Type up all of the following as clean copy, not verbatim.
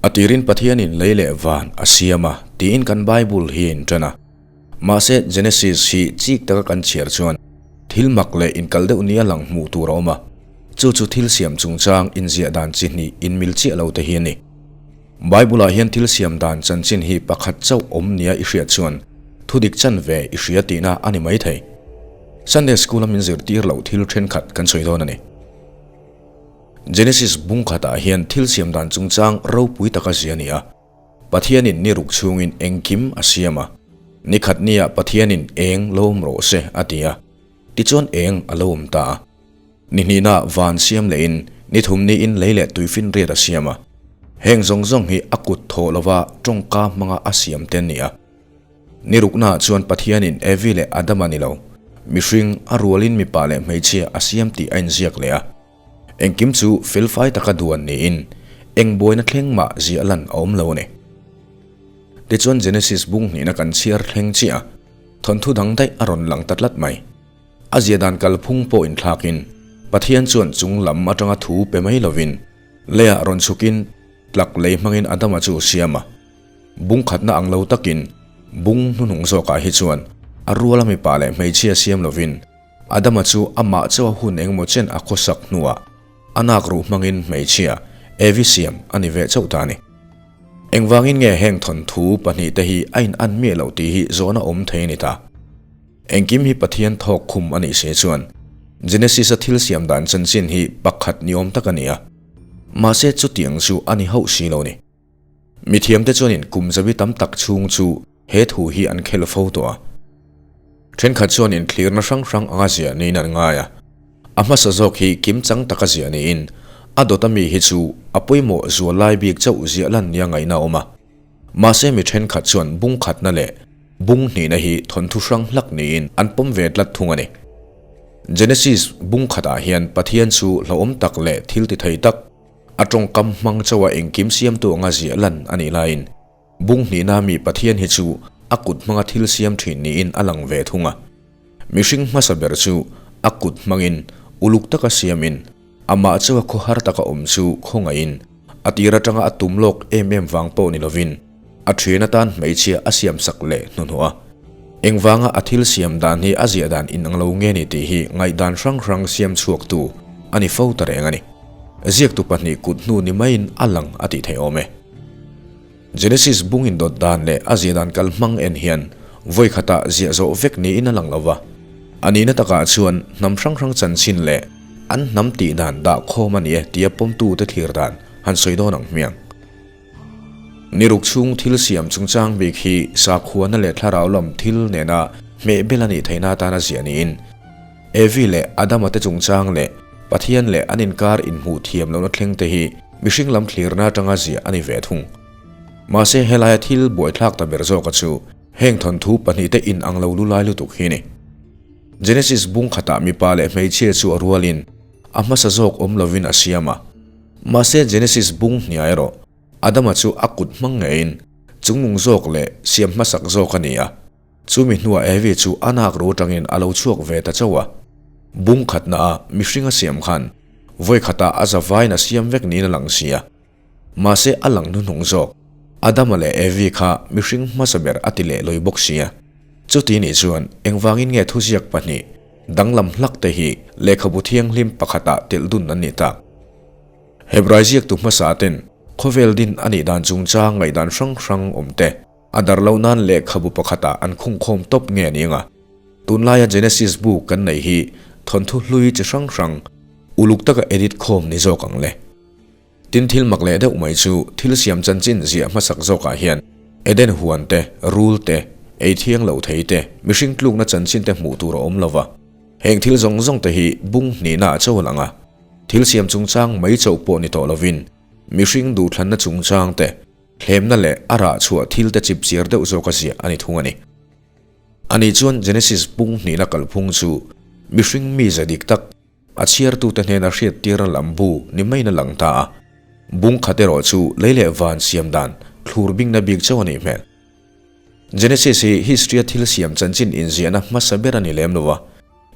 A tirin Pathianin lei leh van a siam a tiin kan Bible hi a inṭan a. Mahse, Genesis hi chik taka kan chhiar chuan thil mak leh inkal deuh nia lang hmuh tur a awm a, chu chu thil siam chungchang inziah dan chi hnih inmil chiah lo te hi a ni. Bible-ah hian thil siam dan chanchin hi pakhat chauh awm nia i hriat chuan thudik chanve i hria tihna a ni maithei. Sunday School-a min zirtir loh thil thenkhat kan sawi dawn a ni. Genesis bung khatah hian thil siam dan chungchang ropui taka zia a ni a. Pathianin ni ruk chhungin engkim a siam a. Ni khat niah Pathianin eng lo awm rawh se a ti a. Tichuan eng a lo awm ta a. Ni hnihna van siam lehin ni thum niin lei leh tuifinriat a siam a. Heng zawng zawng hi a kut thawh lova tawngka hmanga a siam te an ni a. Ni ruknaah chuan Pathianin Evi leh Adama ni lo, mihring, a rualin mipa leh hmeichhia a siam tih a inziak leh a. Engkim chu felfai taka duan niin eng buaina thleng mah ziah lan a awm lo a ni. Tichuan Genesis bung hnihna kan chhiar thleng chiah a, thawnthu dang daih a rawn lang ta tlat mai. A zia dan kalphung pawh inthlakin Pathian chuan chung lam atanga thu pe mai lovin leiah rawn chhukin tlak lei hmangin Adama chu siam a. Bung khatna ang lo takin bung hnuhnung zawkah hi chuan a ruala mipa leh hmeichhia siam lovin Adama chu amah chauha hun engemaw chen a khawsak hnuah a nak ruh hmangin hmeichhia Evi siam a ni ve chauh ta a ni. Engvangin nge heng thawnthu pahnihte hi a in an miah loh tih hi zawhna awm thei a ni ta. Engkim hi Pathian thawk khum a nih se chuan Genesis-a thil siam dan chanchin hi pakhat ni awm tak a ni a, mahse chutiang chu a ni hauh si lo ni. Mithiamte chuanin kum zabi tam tak chhung chu he thu hi an khel fo tawh a. Thenkhat chuanin thlirna hrang hrang anga ziah niin an ngai a. A hmasa zawk hi kimchang taka ziah niin a dawta mi hi chu a pawimawh zual lai bik chauh ziah lan nia ngaihna a awm a. Mahse mi thenkhat chuan bung khatna leh bung hnihna hi thawnthu hrang hlak niin an pawm ve tlat thung a ni. Genesis bung khatah hian Pathian chu hlauhawm tak leh thil ti thei tak, A tawngkam hmang chauha engkim siamtu anga ziah lan a nih laiin bung hnihna mi Pathian hi chu a kut hmanga thil siam thin niin a lang ve thung a. Mihring hmasa ber chu a kut hmangin uluk taka siamin amah chauha khawhar taka awm chu khawngaihin a tir atanga a tum lawk em em vang pawh ni lovin a thian atan hmeichhia a siamsak leh hnuhnawh a. Engvanga a thil siam dan hi a ziah dan inang lo nge ni tih hi ngaihdan hrang hrang siam chhuaktu a ni fo ta reng a ni. Ziaktu pahnih kut hnu ni maiin a lang a tih theih awm e. Genesis bung indawt dan leh a ziah dan kal hmang en hian vawi khatah ziah zawh vek niin a lang lo va. A nihna takah chuan hnam hrang hrang chanchin leh an hnam tih dan dah khawm a ni e tia pawmtute thlir dan han sawi dawn ang hmiang. Ni ruk chhung thil siam chungchang bik hi sakhuana leh thlarau lam thil nena hmeh bel a nih theihna atana ziah niin Evi leh Adama te chungchang leh Pathian leh an inkar inhmuh thiam lohna thleng te hi mihring lam thlirna atanga ziah a ni ve thung. Mahse helaia thil buaithlak ta ber zawka chu heng thawnthu pahnihte inang lo lu lai lutuk hi a ni. Genesis bung khatah mipa leh hmeichhia chu a rualin a hmasa zawk awm lovin a siam a. Mahse Genesis bung hniah erawh Adama chu a kut hmang ngeiin chungnung zawk leh siam hmasak zawk a ni a, chumi hnuah Evi chu a nak ru atangin a lo chhuak ve ta chauh a. Bung khatna a mihring a siam khan vawi khatah a zavaiin a siam vek niin a lang si a. Mahse a lang hnuhnung zawk Adama leh Evi kha mihring hmasa ber a ti leh lawi bawk si a. Chuti nih chuan engvangin nge thuziak pahnih danglam hlak te hi lehkhabu thianghlim pakhatah telh dun an nih tak? Hebrai ziaktu hmasa ten khawvel din a nih dan chungchang ngaihdan hrang hrang awm te a dar loh nan lehkhabu pakhatah an khungkhawm tawp nge ni anga tunlaia Genesis bu kan neih hi thawnthu hlui chi hrang hrang uluk taka edit khawm ni zawk ang le. Tin thil mak leh deuh mai chu thil siam chanchin ziah hmasak zawkah hian Eden huan te, rul te, ei thiang lo thei te, mihring tlukna chanchin te hmuh tur a awm lova. Heng thil zawng zawng te hi bung hnihna a cho lang a, thil siam chungchang mai chauh pawh ni tawh lovin mihring duhthlanna chungchang te, thlemna leh a rah chhuah thil te chip chiar deuh zawka ziah a ni thung a ni. Ani chuan Genesis bung hnihna kalphung chu mihring mize dik tak, A chhiartute hnena hriattirna lam bu ni maiin a lang ta a, bung khat erawh chu lei leh van siam dan thlur bingna bik chauh a nih hmel. Genesis hi history-a thil siam chanchin inziahna hmasa ber a ni lem lo a,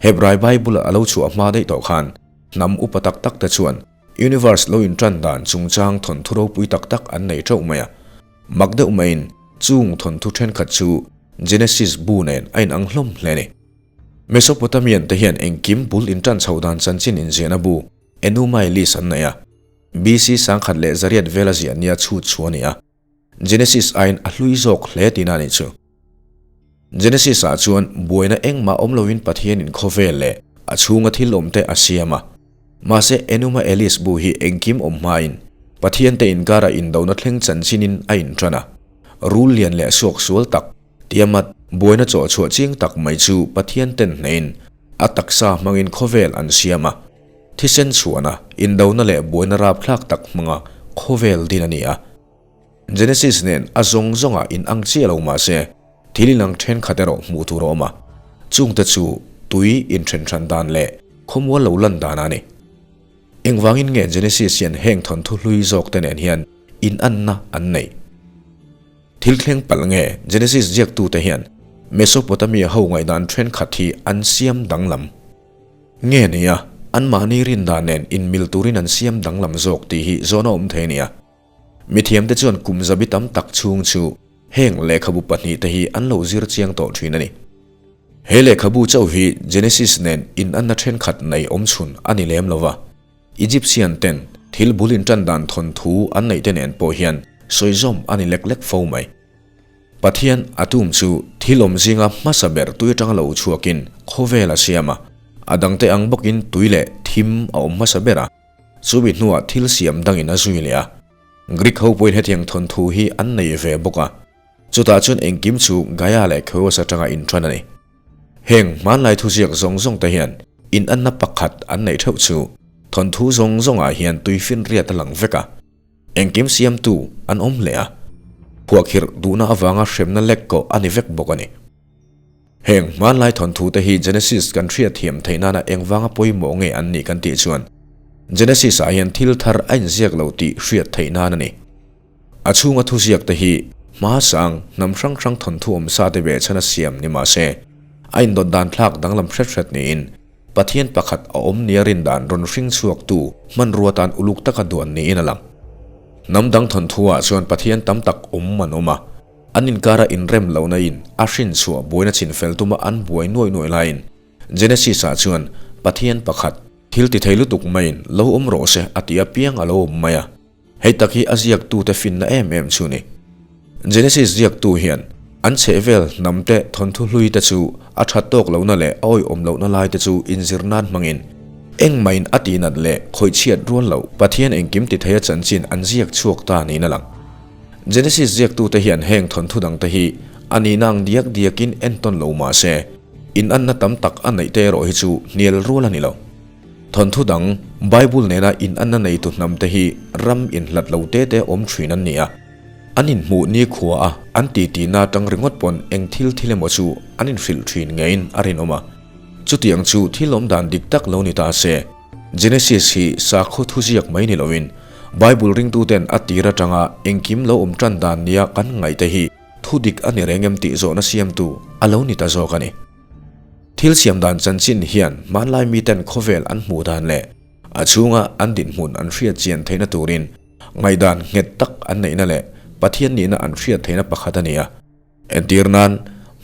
Hebrai Bible a lo chhuah hma daih tawh khan hnam upa tak tak te chuan. Universe lo inṭan dan chungchang thawnthu ropui tak tak an nei ṭeuh mai a. Mak deuh maiin chung thawnthu ṭhenkhat chu Genesis bu nen a inang hlawm hle a ni. Mesopotamian te hian engkim bul inṭan chho dan chanchin inziahna bu Enuma Elish an nei a. BC 1100 vela ziah nia chhut chu a ni a. Genesis aiin a hlui zawk hle tihna a nih chu. Genesis ah chuan buaina engmah awm loin Pathianin khawvel leh a chhunga thil awmte a siam a. Mahse Enuma Elish bu hi engkim awm hmain Pathiante inkara indona thleng chanchinin a inṭan a. Rul lian leh suak sual tak, Tiamat, buaina chawhchhuah ching tak mai chu Pathian ten hnehin a taksa hmangin khawvel an siam a. Thisen chhuahna, indona leh buaina rapthlak tak hmanga khawvel din a ni a. Genesis nen a zawng zawngah inang chiah lo mah se, thil inang thenkhat erawh hmuh tur a awm a. Chungte chu tui inthenhran dan leh khawmual lo lan dan a ni. Engvangin nge Genesis hian heng thawnthu hlui zawkte nen hian inanna an neih? Thil thleng palh nge Genesis ziaktute hian Mesopotamia ho ngaihdan thenkhat hi an siam danglam? Nge nia, anmahni rindan nen inmil turin an siam danglam zawk tih hi zawhna awm thei nia. Mithiamte chuan kum zabi tam tak chhung chu heng lehkhabu pahnihte hi an lo zir chiang tawh thin a ni. He lehkhabu chauh hi Genesis nen inanna thenkhat nei awm chhun a ni lem lo va, Egyptian ten thil bul intan dan thawnthu an neihte nen pawh hian sawizawm a ni lek lek fo mai. Pathian a tum chu thil awm zinga hmasa ber tui atanga lo chhuakin khawvel a siam a, a dangte ang bawkin tui leh thim a awm hmasa ber a, chumi hnuah thil siam dangin a zui leh a. Greek ho pawhin hetiang thawnthu hi an nei ve bawk a, chutah chuan engkim chu Gaia leh Chaos atanga inṭan a ni. Heng hmanlai thuziak zawng zawng te hian inanna pakhat an neih theuh chu thawnthu zawng zawngah hian tui finriat a lang vek a. Engkim siamtu an awm hle a, phuahkhirh duhna avanga hremna lek kawh a ni vek bawk a ni. Heng hmanlai thawnthute hi Genesis kan hriatthiam theih nana engvanga pawimawh nge an nih kan tih chuan Genesis-ah hian thil thar a inziak lo tih hriat theih nan a ni. A chhunga thuziakte hi hmasang hnam hrang hrang thawnthu awmsa te behchhan a siam ni mah se, a indawt dan thlak danglam hret hret niin Pathian pakhat a awm nia rin dan rawn hring chhuaktu hmanrua tan uluk taka duan niin a lang. Hnam dang thawnthuah chuan Pathian tam tak awm an awm a, an inkara inrem lohna in a hrin chhuah buaina chin fel tuma an buai nuai nuai laiin Genesis-ah chuan Pathian pakhat, thil ti thei lutuk maiin lo awm rawh se a ti apiang a lo awm mai a. Hei tak hi a ziaktute finna em em chu ni. Genesis ziaktu hian an chhehvel hnamte thawnthu hluite chu a that tawk lohna leh a awihawm lohna laite chu inzir nan hmangin engmahin a tihnat leh khawihchhiat rual loh Pathian engkim ti theia chanchin an ziak chhuak ta niin a lang. Genesis ziaktute hian heng thawnthu dangte hi a nihna ang diak diakin entawn lo mah se, inanna tam tak a neihte erawh hi chu hnial rual a ni lo. Thawnthu dang, Bible nena inanna neitu hnamte hi ram inhlat lo te te awm thin an ni a. An inhmuh nikhua a, an titi-na atang ringawt pawn eng thil thil emaw chu an inhrilh thin ngeiin a rinawm a. Chutiang chu thil awm dan dik tak lo ni ta se, Genesis hi sakhaw thuziak mai ni loin Bible ringtuten a tir atanga engkim lo awm tan dan nia kan ngaihte hi thu dik a ni reng em tih zawhna siamtu a lo ni ta zawk a ni. Thil siam dan chanchin hian hmanlai miten khawvel an hmuh dan leh a chhunga an dinhmun an hriat chian theihna turin ngaihdan nghet tak an neihna leh Pathian nihna an hriat theihna pakhat a ni a. Entir nan,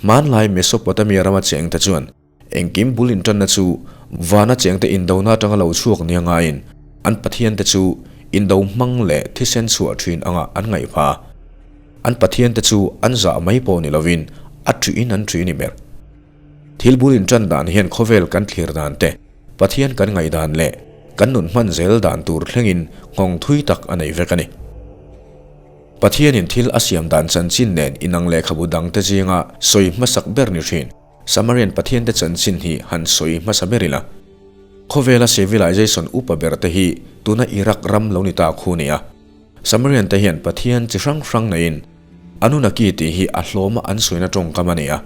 hmanlai Mesopotamia rama chengte chuan engkim bul intanna chu vana chengte indona atanga lo chhuak nia ngaiin an Pathiante chu indo hmang leh thisen chhuah thin anga an ngaihpha a. An Pathiante chu an zah mai pawh ni lovin a ṭihin an ṭih ni ber. Thil bul inṭan dan hian khawvel kan thlir dan te, Pathian kan ngaih dan leh kan nun hman zel dan tur thlengin nghawng thui tak a nei vek a ni. Pathianin thil a siam dan chanchin nen inang lehkhabu dangte zinga sawi hmasak ber ni ṭhin Samarian Pathiante chanchin hi han sawi hmasa ber ila. Khawvela civilization upa berte hi tuna Iraq ram lo ni ta khu nia. Samarian te hian Pathian chi hrang hrang neiin Anunnaki tih hi a hlawma an sawina tawngkam a ni a.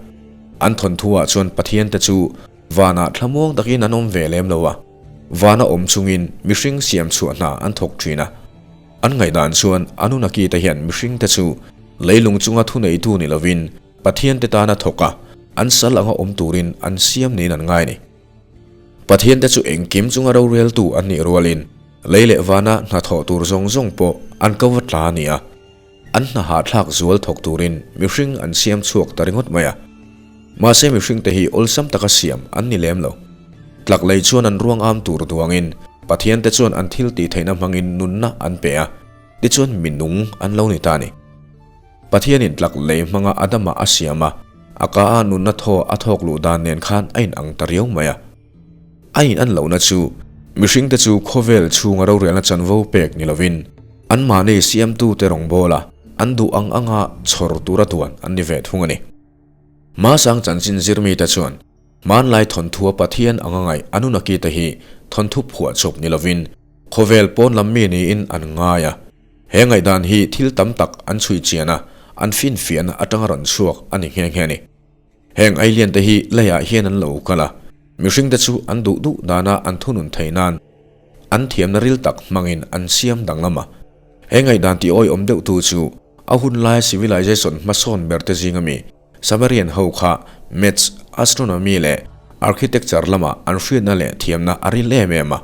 An thawnthu ah chuan Pathian te chu vanah thlamuang takin an awm ve lem lo a, vana awm chungin mihring siam chhuah hna an thawk thin a. An ngaihdan chuan Anunnaki te hian mihring te chu leilung chunga thuneitu ni lovin Pathian te tana thawk a, an sal anga awm turin an siam niin an ngai a ni. Pathian te chu engkim chunga roreltu an nih rualin. Lei leh vana hnathawh tur zawng zawng pawh an ko va tla a ni a. An hna hahthlak zual thawk turin mihring an siam chhuak ta ringawt mai a. Mahse mihringte hi awlsam taka siam an ni lem lo. Tlak lei chuan an ruang am tur duangin Pathiante chuan an thil tih theihna hmangin nunna an pe a, tichuan mi nung an lo ni ta a ni. Pathianin tlak lei hmanga Adama a siam a, a ka a nunna thaw a thawk luh dan nen khan a inang ta riau mai a. A in an lohna chu mihringte chu khawvel chhunga rorelna chanvo pek ni lovin anmahni siamtute rawngbawla an duh ang anga chhawr tura duan an ni ve thung a ni. Hmasang chanchin zirmite chuan hmanlai thawnthua Pathian anga ngaih Anunnaki te hi thawnthu phuahchawp ni lovin khawvel pawn lam mi niin an ngai a. He ngaihdan hi thil tam tak an chhui chian a, an finfiahna atanga rawn chhuak a ni nghe nghe a ni. Heng alien te hi leiah hian an lo kal a, mihring te chu an duh duh dana an thunun theih nan an thiamna ril tak hmangin an siam danglam a. He ngaihdan tih awihawm deuh tu chu a hun laia civilization hmasawn ber te zinga mi Sumerian ho kha maths, astronomy leh architecture lama an hriatna leh thiamna a ril em em a.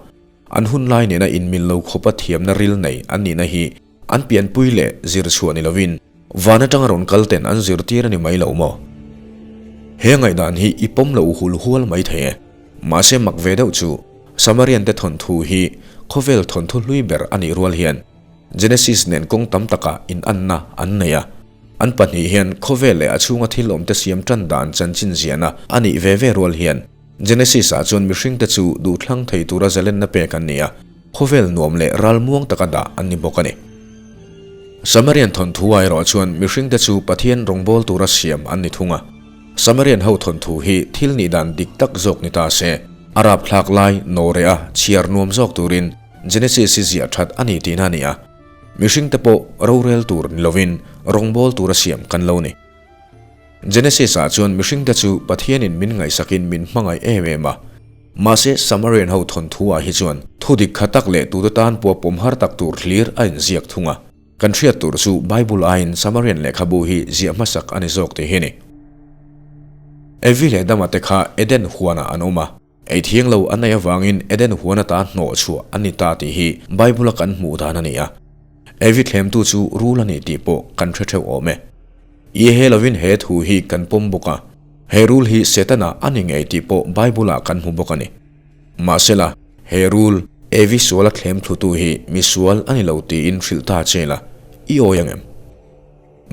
An hun lai nena inmil lo khawpa thiamna ril nei an nihna hi An pianpui leh zir chhuah ni lovin van atanga rawn kal ten an zirtir a ni mai lo maw? He ngaihdan hi i pawm lo hul hual mai thei e. Mahse mak ve deuh chu Samarian te thawnthu hi khawvel thawnthu hlui ber a nih rual hian Genesis nen kawng tam takah inanna an nei a. An pahnih hian khawvel leh a chhunga thil awmte siam tan dan chanchin ziahna a nih ve ve rual hian Genesis-ah chuan mihringte chu duhthlang thei tura zalenna pek an ni a, khawvel nuam leh ral muang taka dah an ni bawk a ni. Samarian thawnthu ah erawh chuan mihringte chu Pathian rawngbâwl tura siam an ni thung a. Samarian ho thawnthu hi thil nih dan dik tak zawk ni ta se, a rapthlak lai nawreh a chhiar nuam zawk turin Genesis hi ziah that a ni tihna a ni a. Mihringte pawh rorel tur ni lovin rawngbâwl tura siam kan lo ni. Genesis ah chuan mihringte chu Pathianin min ngaihsakin min hmangaih em em a. Mahse Samarian ho thawnthu ah hi chuan thu dik kha tak leh tute tan pawh pawm har tak tur hlir a inziak thung a. Kan hriat tur chu Bible aiin Samarian lehkhabu hi ziah hmasak a ni zawk tih hi a ni. Evi leh Dama te kha Eden huanah an awm a. Ei thiang lo an neih avangin Eden huan ata hnawh chhuah an ni ta tih hi Bible-a kan hmuh dan a ni a. Evi thlemtu chu rul a ni tih pawh kan hre theuh awm e. I he lovin he thu hi kan pawm bawk a, he rul hi Setana a ni ngei tih pawh Bible-ah kan hmu bawk a ni. Mahsela, he rul, Evi suala thlem thlutu hi misual a ni lo tiin hrilh ta che la, i awi ang em?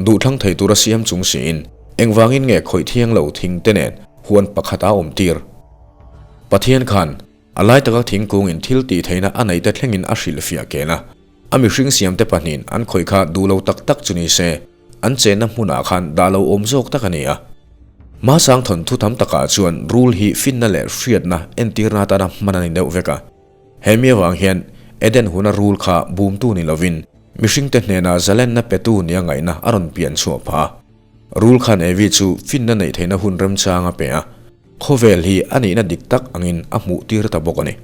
Duhthlang thei tura siam chung siin engvangin nge khawih thiang lo thing te nen huan pakhat a awm tir? Pathian khan a lai taka thingkungin thil tih theihna a neih te thlengin a hrilhfiah ken a. A mihring siamte pahnihin an khawih kha duh lo tak tak chu ni se, an chenna hmunah khan dah lo awm zawk tak a ni a. Hmasang thawnthu tam takah chuan rul hi finna leh hriatna entirna atana hman a ni deuh vek a. He mi avang hian Eden huna rul kha bumtu ni lovin mihringte hnena zalenna petu nia ngaihna a rawn pian chhuah phah a. Rul khan Evi chu finna neih theihna hun remchang a pe a, khawvel hi a nihna dik tak angin a hmuh tir ta bawk a ni.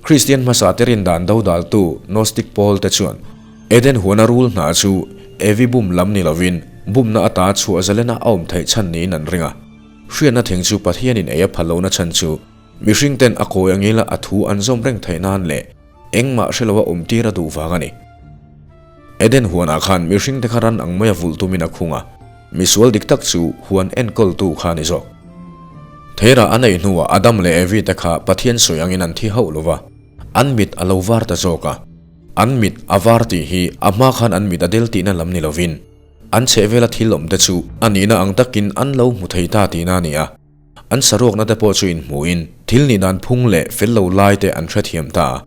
Kristian hmasa te rindan dodaltu Gnostic pawl te chuan Eden huana rul hna chu Evi bum lam ni lovin bumna ata chhuah zalena a awm theih chhan niin an ring a. Hriatna thing chu Pathianin ei a phal lohna chhan chu Mihring ten a kawi angila a thu an zawm reng theih nan leh engmah hre loa awm tir a duh vang a ni. Eden huanah khan mihring te kha ran ang maia vulh tumin a khung a, misual dik tak chu huan enkawltu kha a ni zawk. Theira an ei hnuah Adam leh Evi te kha Pathian sawi angin an thi hauh lova, an mit a lo var ta zawk a. An mit a var tih hi a hma khan an mit a del tihna lam ni lovin, an chhehvela thil awm te chu a nihna ang takin an lo hmu thei ta tihna a ni a. An saruakna te pawh chu inhmuhin thil nih dan phung leh fel lo lai te an hrethiam ta a.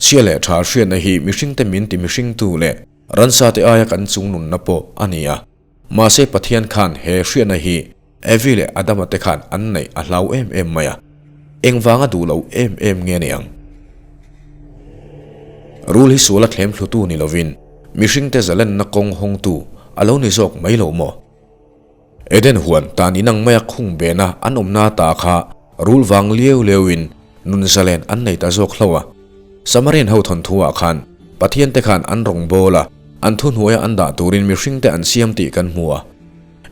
Chhia leh tha hriatna hi mihringte min ti mihringtu leh ransa te aia kan chung nunna pawh a ni a. Mahse Pathian khan he hriatna hi Evi leh Adama te khan an neih a hlau em em mai a. Engvanga duh lo em em nge ni ang? Rul hi suala thlem thlutu ni lovin mihringte zalenna kawng hawngtu a lo ni zawk mai lo maw? Eden huan tan inang maia khung bena an awmna ta kha rul vang liau liauin nun zalen an nei ta zawk hlo a. Samarian ho thawnthu ah khan Pathian te khan an rawn bawl a, an thuhnuaia an dah turin mihring te an siam tih kan hmu a.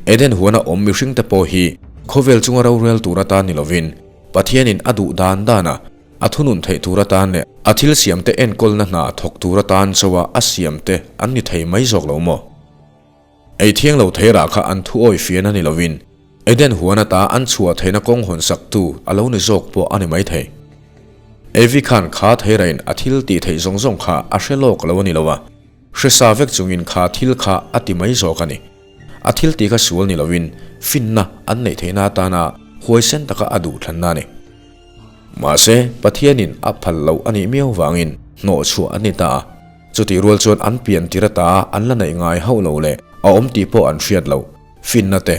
Eden huana awm mihring te pawh hi khawvel chunga rorel tur atan ni lovin Pathianin a duh dan dana. A thunun theih tur atan leh a thil siamte enkawlna hna thawk tur atan chauha a siamte an ni thei mai zawk lo maw? Ei thiang lo thei rah kha an thu awi fian a ni lovin Eden huan ata an chhuah theihna kawng hawn saktu a lo ni zawk pawh a ni mai thei. Evi khan kha theirain a thil tih theih zawng zawng kha a hre lawk lo a ni lo a, hre sa vek chungin kha thil kha a ti mai zawk a ni. A thil tih kha sual ni lovin finna an neih theihna atana huaisen taka a duh thlanna a ni. Mahse, Pathianin a phal loh a nih miau vangin hnawhchhuah an ni ta a. Chutih rual chuan an pian tir ata an la neih ngai hauh lo leh a awm tih pawh an hriat loh. Finna te,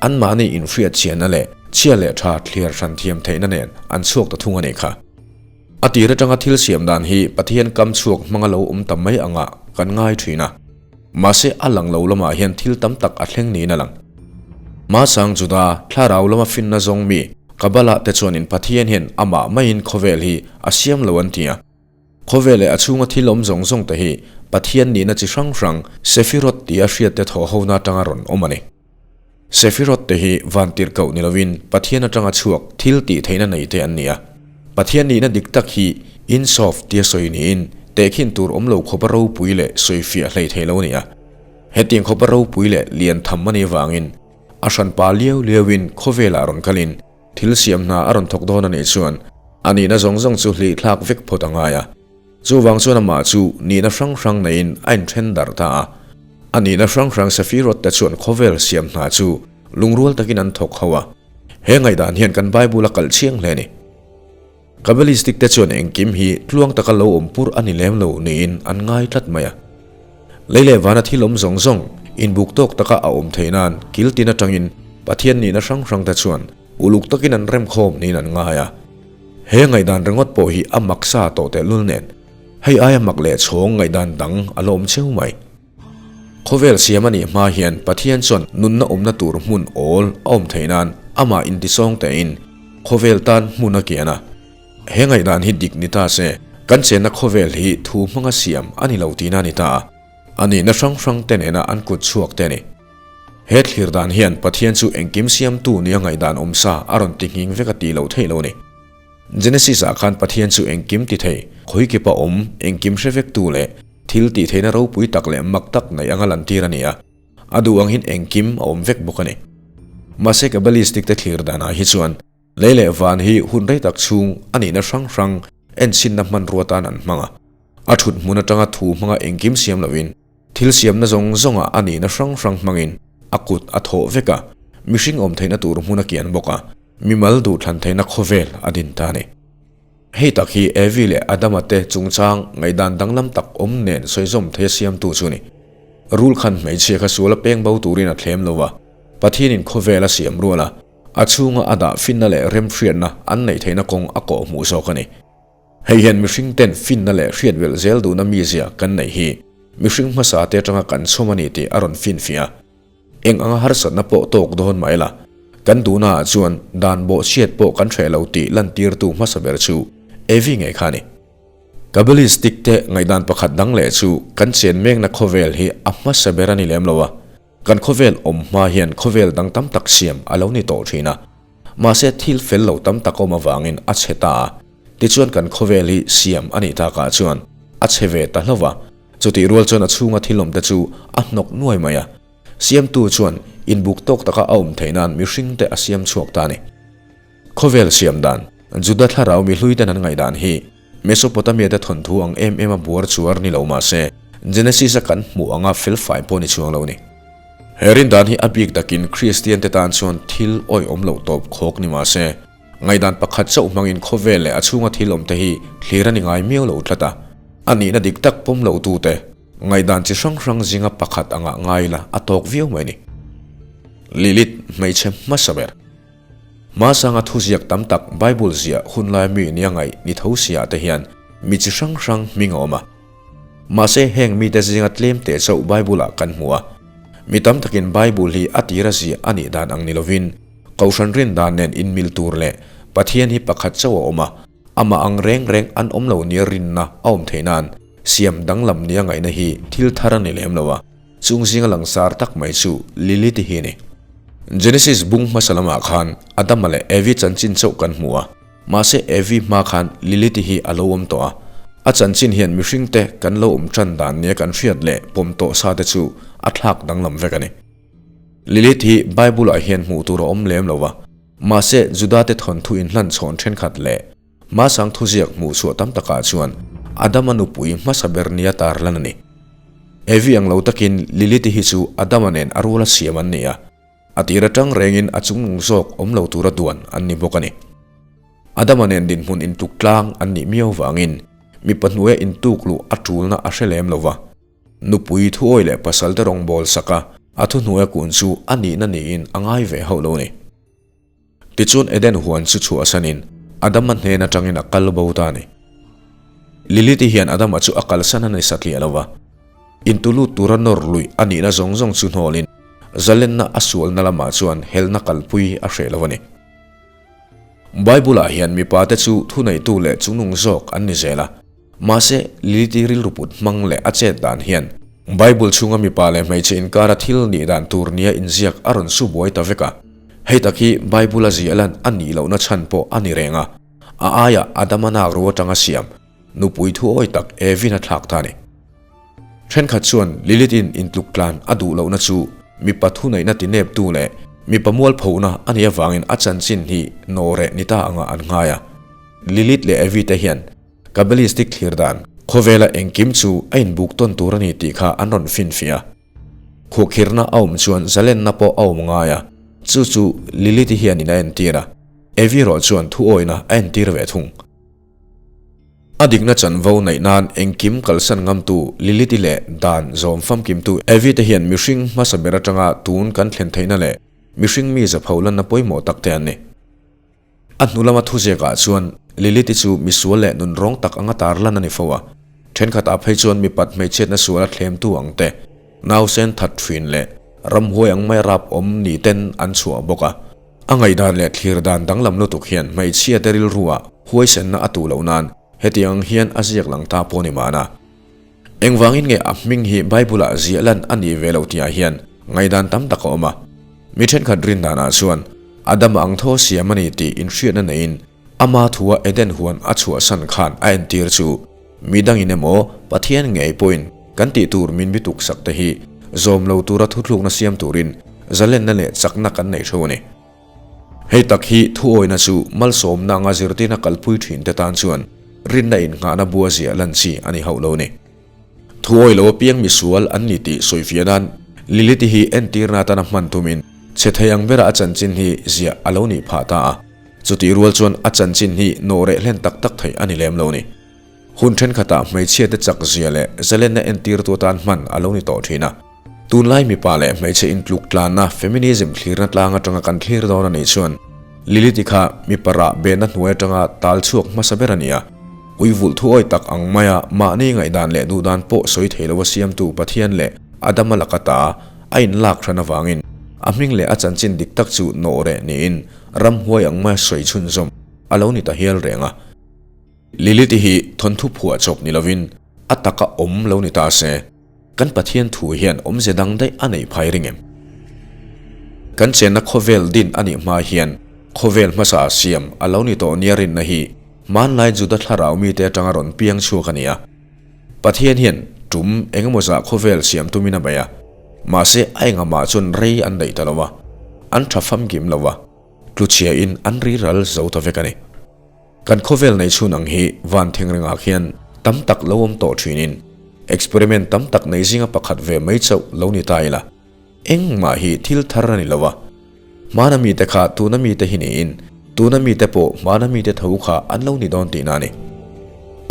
anmahni inhriat chhiahna leh chhia leh tha thliar hran thiam theihna nen an chhuak ta thung a nih kha. A tir atanga thil siam dan hi Pathian kam chhuak hmanga lo awm ta mai angah kan ngai thin a. Mahse a lang lo lamah hian thil tam tak a thleng niin a lang. Hmasang Juda thlarau lama finna zawng mi Kabbalah te chuanin Pathian hian amah maiin khawvel hi a siam lo an ti a. Khawvel leh a chhunga thil awm zawng zawng te hi Pathian nihna chi hrang hrang Sefirot tia hriat te thawh hona atanga rawn awm a ni. Sefirot te hi vantirhkoh ni lovin Pathian atanga chhuak thil tih theihna nei te an ni a. Pathian nihna dik tak hi Ein Sof tia sawi niin tehkhin tur awm lo khawpa ropui leh sawifiah hlei thei lo a ni a. Hetiang khawpa ropui leh lian tham a nih avangin a hranpa liau liauin khawvelah rawn kalin Thil siam hna a rawn thawk dawn a nih chuan a nihna zawng zawng chu hlih thlak vek phawt a ngai a. Chuvang chuan amah chu nihna hrang hrang neiin a inthen darh ta a. A nihna hrang hrang Sefirot te chuan khawvel siam hna chu lungrual takin an thawk ho a. He ngaihdan hian kan Bible a kalh chiang hle a ni. Kabbalistic te chuan engkim hi tluang taka lo awm pur a ni lem lo niin an ngai tlat mai a. Lei leh vana thil awm zawng zawng inbuk tawk taka a awm theih nan kil tin atangin Pathian nihna hrang hrang te chuan uluk takin an remkhawm niin an ngai a. He ngaihdan ringawt pawh hi a maksa tawh tehlul nen hei aia mak leh chhawng ngaihdan dang a la awm cheu mai. Khawvel siam a nih hma hian Pathian chuan nunna awmna tur hmun awl a awm theih nan amah intisawng tein khawvel tan hmun a kian a. He ngaihdan hi dik ni ta se, kan chenna khawvel hi thu hmanga siam a ni lo tihna a ni ta a, a nihna hrang hrang te nena an kut chhuak te a ni. He thlir dan hian Pathian chu engkim siamtu nia ngaihdan awm sa a rawn ti nghing vek a tih loh theih lo a ni. Genesis ah khan Pathian chu engkim ti thei, khawikipa awm, engkim hre vektu leh thil tih theihna ropui tak leh mak tak neih anga lantir a ni a, a duh angin engkim a awm vek bawk a ni. Mahse Kabbalistic te thlir danah hi chuan lei leh van hi hun rei tak chhung a nihna hrang hrang enchhinna hmanrua tan an hmang a, a thut hmun atanga thu hmanga engkim siam loin thil siamna zawng zawngah a nihna hrang hrang hmangin a kut a thawh vek a, mihring awm theihna tur hmun a kian bawk a. Mimal duhthlan theihna khawvel a din ta a ni. Hei tak hi Evi leh Adama te chungchang ngaihdan danglam tak awm nen sawizawm theia siamtu chu a ni. Rul khan hmeichhia kha suala peng bo turin a thlem lo a, Pathianin khawvel a siam rual a, a chhunga a dah finna leh remhriatna an neih theihna kawng a kawh hmuh zawk a ni. Hei hian mihring ten finna leh hriat belh zel duhna mizia kan neih hi mihring hmasa te atanga kan chhawm a ni tih a rawn finfiah a. Eng anga harsatna pawh tawk dawn mah ila, kan duhnaah chuan dan bawhchhiat pawh kan hreh lo tih lantirtu hmasa ber chu Evi ngei kha a ni. Kabbalistic te ngaihdan pakhat dang leh chu kan chen mekna khawvel hi a hmasa ber a ni lem lo a, kan khawvel awm hma hian khawvel dang tam tak siam a lo ni tawh thin a, mahse thil fel lo tam tak awm avangin a chhe ta a, tichuan kan khawvel hi siam a nih takah chuan a chhe ve ta hlauh a. Chutih rual chuan a chhunga thil awmte chu a hnawk nuai mai a, siamtu chuan inbuk tawk taka a awm theih nan mihringte a siam chhuak ta a ni. Khawvel siam dan, Juda thlarau mi hluiten an ngaihdan hi Mesopotamia te thawnthu ang em em a buar chuar ni lo mah se, Genesis a kan hmuh anga felfai pawh ni chuang lo a ni. He rindan hi a bik takin Kristian te tan chuan thil awihawm loh tawp khawk ni mah se, Ngaihdan pakhat chauh hmangin khawvel leh a chhunga thil awmte hi thlir a ni ngai miau lo tlat a. A nihna dik tak pawm lo tute ngaihdan chi hrang hrang zinga pakhat angah ngai la a tawk viau mai ni. Lilith hmeichhe hmasa ber. Hmasanga thuziak tam tak Bible ziah hunlai mi nia ngaih ni tho siah te hian mi chi hrang hrang hming a awm a. Mahse heng mite zinga tlem teh chauh Bible ah kan hmu a. Mi tam takin Bible hi a tira ziah a nih dan ang ni lovin Kohhran rin dan nen inmil tur leh Pathian hi pakhat chauh a awm a, amah ang reng reng an awm lo nia rinna a awm theih nan siam danglam nia ngaihna hi thil thar a ni lem lo a, chung zinga langsar tak mai chu Lilith hi a ni. Genesis bung hmasa lamah khan Adama leh Evi chanchin chauh kan hmu a. Mahse Evi hma khan Lilith-i hi a lo awm tawh a. A chanchin hian mihringte kan lo awm tan dan nia kan hriat leh pawm tawh sa te chu a thlak danglam vek a ni. Lilith hi Bible-ah hian hmuh tur a awm lem lo va, mahse Juda-te thawnthu inhlan chhawn thenkhat leh hmasang thuziak hmuh chhuah tam takah chuan Adama nupui hmasa ber nia tarlan a ni. Evi ang lo takin Lilith-i hi chu Adama nen a ruala siam an ni a. A tir atang rengin a chungnung zawk awm lo tura duan an ni bawk a ni. Adama nen dinhmun intuk tlang an nih miau vangin mipa hnuaia intuk luh a tulna a hre lem lo va. Nupui thuawi leh pasalte rawngbâwl saka a thuhnuaia kun chu a nihna niin a ngai ve hauh lo a ni. Tichuan Eden huan chu chhuahsanin Adama hnen atangin a kal bo ta a ni. Lilith-i hian Adama chu a kalsan a ni satliah lo va, intulut tura nawr luih a nihna zawng zawng chu hnawlin zalenna a sualna lamah chuan helna kalpui a hreh lo a ni. Bible-ah hian mipate chu thuneitu leh chungnung zawk an ni zel a, Mahse, Lilith-i rilru put hmang leh a chet dan hian Bible chhunga mipa leh hmeichhe inkara thil nih dan tur nia inziak a rawn su buai ta vek a. Hei tak hi Bible a ziah lan a nih lohna chhan pawh a ni reng a, a aiah Adama nak ru atanga siam nupui thuawi tak Evin a thlak ta a ni. Thenkhat chuan Lilith-in intluk tlan a duh lohna chu mipa thuneihna tineptu leh mipa mualphona a nih avangin a chanchin hi nawhreh ni ta angah an ngai a. Lilith leh Evi te hian Kabbalistic thlir dan, khawvela engkim chu a inbuk tawn tur a ni tih kha an rawn finfiah a. Khuhkhirhna a awm chuan zalenna pawh a awm ngai a, chu chu Lilith-i hianin a entir a, Evi erawh chuan thuawina a entir ve thung. A dikna chanvo neih nan engkim kalsan ngamtu Lilith-i leh dan zawm famkimtu Evi te hian mihring hmasa ber atanga tun kan thlen theihna leh mihring mi zapho lanna pawimawh tak te an ni. A hnu lama thuziakah chuan Lilith-i chu misual leh nunrawng tak anga tarlan a ni fo a, thenkhatah phei chuan mipat hmeichhiatna suala thlemtu ang te, nausen that thin leh ramhuai ang mai rap awm ni ten an chhuah bawk a. A ngaihdan leh thlir dan danglam lutuk hian hmeichhiate rilruah huaisenna a tuh loh nan hetiang ang hian a ziak lang ta pawh ni mahna. Engvangin nge a hming hi Bible-ah ziah lan a nih ve loh tihah hian ngaihdan tam tak a awm a. Mi thenkhat rin danah chuan Adama ang thaw siam a ni tih inhriatna neiin ama thua Eden huan a chhuahsan khan a entir chu mi dangin emaw Pathian ngei pawhin kan tih tur min bituk sak te hi zawm lo tura thuthlukna siam turin zalenna leh chakna kan nei theuh a ni. Hei tak hi thuawina chu malsawmna anga zirtirna kalpui thin te tan chuan rinna innghahna bua ziah lan chi a ni hauh lo ni. Thuawi lo apiang misual an ni tih sawifiah nan Lilith-i hi entirna atana hman tumin chhe thei ang bera a chanchin hi ziah a lo nih phah ta a, chutih rual chuan a chanchin hi nawh reh hlen tak tak theih a ni lem lo ni. Hun thenkhatah hmeichhiate chak zia leh zalenna entirtu atan hman a lo ni tawh thin a. Tunlai mipa leh hmeichhe intluk tlanna feminism thlirna tlang atanga kan thlir dawn a nih chuan Lilith-i kha mipa rah behna hnuai atanga tal chhuak hmasa ber a ni a. Ui vulh thuawi tak ang maia mahni ngaihdan leh duhdan pawh sawi thei lova siamtu Pathian leh Adama laka ta a inlak hran avangin a hming leh a chanchin dik tak chu nawh reh niin ramhuai ang maia sawi chhunzawm a lo ni ta hial reng a. Lilith-i hi thawnthu phuah chawp ni lovin a taka awm lo ni ta se. Kan Pathian thu hian awmze dang daih a neih phai ring em? Kan chenna khawvel din a nih hma hian khawvel hmasa siam a lo ni tawh nia rinna hi hmanlai Juda thlarau mite atanga rawn piang chhuak a ni a. Pathian hian tum engemaw zah khawvel siam tumin a bei a, mahse a engahmah chuan rei an daih ta lo a, an tha famkim lo a, tluchhiain an riral zo ta vek a ni. Kan khawvel nei chhun ang hi van thengrengah khian tam tak lo awm tawh thinin experiment tam tak nei zinga pakhat ve mai chauh lo ni ta ila, engmah hi thil thar a ni lo a. Hmana mite kha tuna mite hi niin tuna mite pawh hmana mite tho kha an lo ni dawn tihna a ni.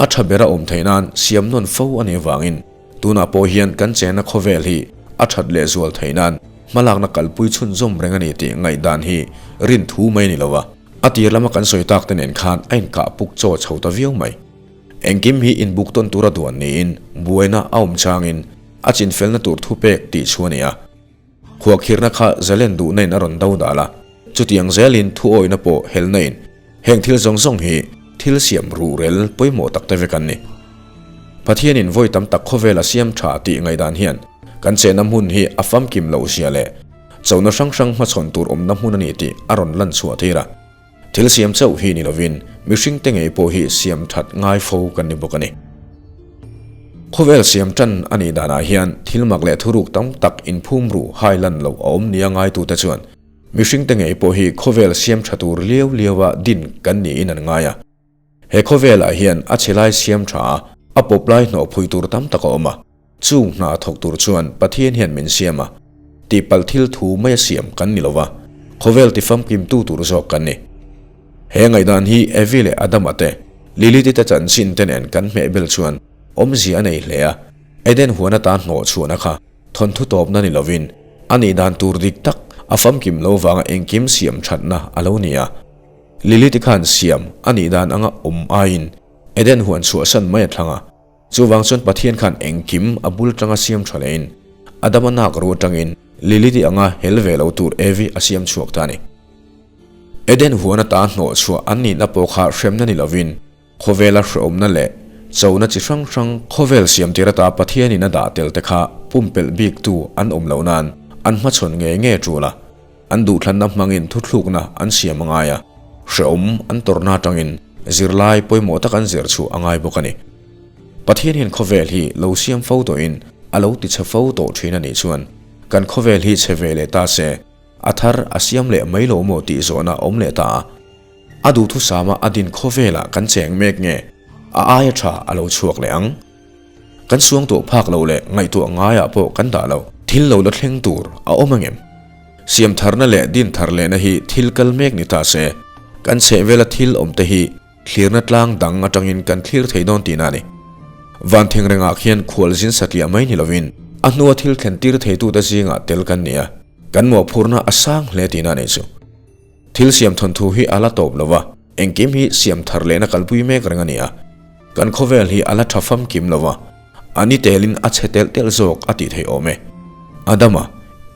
A tha bera awm theih nan siam nawn fo a nih avangin tunah pawh hian kan chenna khawvel hi a that leh zual theih nan hmalakna kalpui chhunzawm reng a ni tih ngaihdan hi rin thu mai a ni lo a. A tir lama kan sawi tak te nen khan a inkah puk chaw chho ta viau mai. Engkim hi inbuk tawn tura duan niin buaina a awm changin a chinfelna tur thupek tih chu a ni a. Khuahkhirhna kha zalen duhna in a rawn do dal a, chutiang zelin thuawina pawh helna in heng thil zawng zawng hi thil siam ruhrel pawimawh tak te vek an ni. Pathianin vawi tam tak khawvel a siam tha tih ngaihdan hian kan chenna hmun hi a famkim loh zia leh Chona hrang hrang hmachhawn tur awmna hmun a ni tih a rawn lan chhuah tir a. Thil siam chauh hi ni lovin mihringte ngei pawh hi siam that ngai fo kan ni bawk a ni. Khawvel siam tan a nih danah hian thil mak leh thuruk tam tak inphum ru hai lan loh a awm nia ngaitute chuan mihringte ngei pawh hi khawvel siam tha tur liau liaua din kan niin an ngai a. He khawvelah hian a chhe lai siam tha a, a pawp lai hnawh phui tur tam tak a awm a. Chung hna thawk tur chuan Pathian hian min siam a, tihpalh thil thu mai a siam kan ni lo va, khawvel tifamkimtu tur zawk kan ni. He ngaihdan hi Evi leh Adama te, Lilith-i te chanchin te nen kan hmehbel chuan awmzia a nei hle a, Eden huan atan hnawh chhuahna kha thawnthu tawpna ni lovin a nih dan tur dik tak a famkim lo vanga engkim siam thatna a lo ni a. Lilith-i khan siam a nih dan anga awm aiin Eden huan chhuahsan mai a thlang a. Chuvang chuan Pathian khan engkim a bul tanga siam tha lehin Adama nak ru atangin Lilith-i anga hel ve lo tur Evi a siam chhuak ta a ni. Eden huan ata hnawh chhuah an nihna pawh kha hremna ni lovin khawvela hrehawmna leh chona chi hrang hrang khawvel siam tir ata Pathianin a dah tel te kha pumpelh biktu an awm loh nan an hmachhawn ngei ngei tul a, an duhthlanna hmangin thuthlukna an siam a ngai a, hrehawm an tawrhna atangin zirlai pawimawh tak an zir chhuah a ngai bawk a ni. Pathian hian khawvel hi lo siam fo tawhin a lo ti chhe fo tawh thin a nih chuan kan khawvel hi chhe ve leh ta se a thar a siam leh mai lo maw tih zawhna a awm leh ta a. A duhthusama a din khawvelah kan cheng mek nge a aia tha a lo chhuak leh ang. Kan suang tawh phak lo leh ngaihtuah ngaiah pawh kan dah lo. Thil lo la thleng tur a awm angem? Siam tharna leh din thar lehna hi thil kal mek ni ta se, kan chhehvela thil awm te hi thlirna tlang dang atangin kan thlir thei dawn tihna a ni. Van thengrengah khian khualzin satliah mai ni lovin a hnua thil thlen tir theitute zingah tel kan ni a, kan mawhphurhna a sang hle tihna a nih chu. Thil siam thawnthu hi a la tawp lo va, engkim hi siam thar lehna kalpui mek reng a ni a. Kan khawvel hi a la tha famkim lo va, a ni telin a chhe telh telh zawk a tih theih awm e. Adama,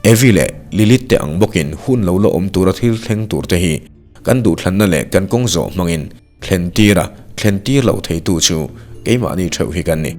Evi leh Lilith te ang bawkin hun lo la awm tura thil thleng tur te hi kan duhthlanna leh kan kawng zawh hmangin thlen tir a, thlen tir loh theitu chu keimahni theuh hi kan ni.